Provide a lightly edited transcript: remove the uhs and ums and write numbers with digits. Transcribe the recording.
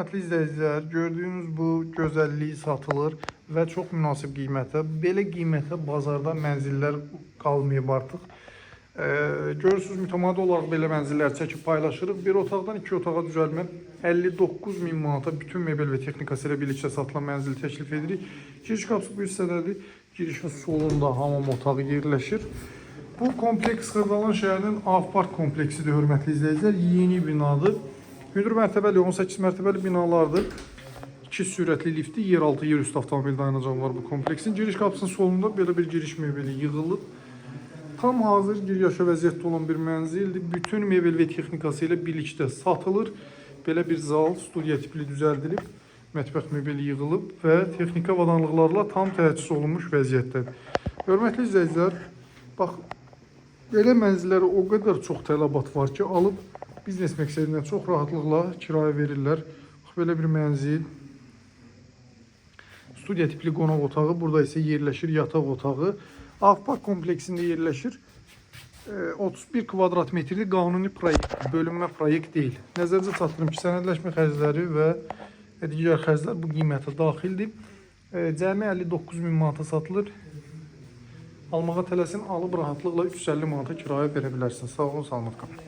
Hörmətli izləyicilər, gördüyünüz bu gözəllik satılır və çox münasib qiymətə. Belə qiymətə bazarda mənzillər qalmayıb artıq. Görürsünüz, mütəmadi olaraq belə mənzillər çəkib paylaşırıq. Bir otaqdan iki otağa düzəlmə 59 min manata bütün mebel və texnikası ilə birlikdə satılan mənzili təklif edirik. Giriş qapısı bu hissədədir. Girişin solunda hamam otağı yerləşir. Bu kompleks Xırdalan şəhərinin Avpark kompleksidir, hörmətli izləyicilər. Yeni binadır. Hündür mərtəbəli 18 mərtəbəli binalardır. İki sürətli liftli yeraltı, yerüstü avtomobil dayanacağı var bu kompleksin. Giriş qapısının solunda belə bir giriş mebeli yığılıb. Tam hazır gir yaşa vəziyyətdə olan bir mənzildir. Bütün mebel və texnikası ilə birlikdə satılır. Belə bir zal studiya tipli düzəldilib. Mətbəx mebeli yığılıb və texnika avadanlıqlarla tam təchiz olunmuş vəziyyətdədir. Hörmətli izləyicilər, bax, belə mənzillərə o qədər çox tələbat var ki, alıb biznes məqsədilə çox rahatlıqla kirayə verirlər. Bax, belə bir mənzil. Studiya tipli qonaq otağı, burada isə yerləşir yataq otağı. Avpark kompleksində yerləşir. 31 kvadrat metrlik qanuni proyekt, bölünmə proyekt deyil. Nəzərinizə çatdırım ki, sənədləşmə xərcləri və digər xərclər bu qiymətə daxildir. Cəmi 59 min manata satılır. Almağa tələsin, alıb rahatlıqla 350 manata kirayə verə bilərsiniz. Sağ olun, salamat qalın.